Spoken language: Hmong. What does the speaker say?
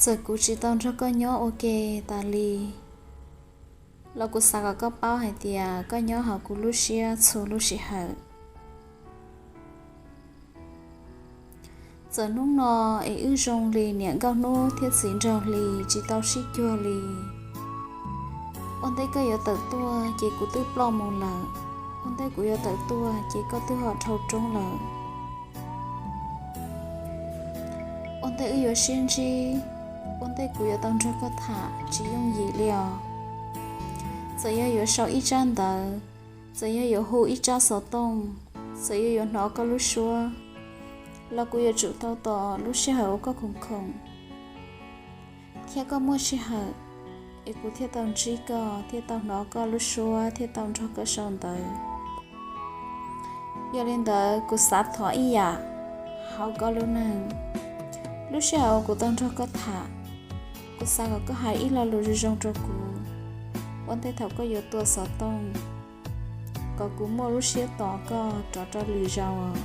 Txawm kuv tsis tau nrog koj nyob ua ke tas li, los kuv xav kom koj paub hais tias koj nyob hauv kuv lub siab txhua lub sij hawm. Txawm hnub no es wb zoo li niam nkauj hnub thiab txiv nraug hli tsis tau sib cuag li. Ua ntej koj yuav tawm tuaj ces kuv twb ploj mus lawm. Ua ntej kuv yuav tawm tuaj ces koj twb ho dhau roob lawm. Ua ntej wb yuav sib ntsib, ua ntej kuv yuav tau nrog koj tham tsis yooj yim li os. Txawm yog yuav sau ib tsab ntawv, txawm yog yuav hu ib tsab xov tooj, txawm yog yuav hnov koj lub suab, los kuv yuav tsum tau tos lub sij hawm uas koj khoom khoom thiab koj muaj sij hawm, es kuv thiaj tau ntsib koj thiab tau hnov koj lub suab thiab tau nrog koj sau ntawv. Yog li ntawd kuv xav thov ib yam hauv koj lub neej. Lub sij hawm uas kuv tau nrog koj tham, kuv xav kom koj hais ib lo lus zoo zoo rau kuv ua ntej thaum koj yuav tua xov tooj, kom kuv muaj lub siab tos koj rov rau lwm zaus.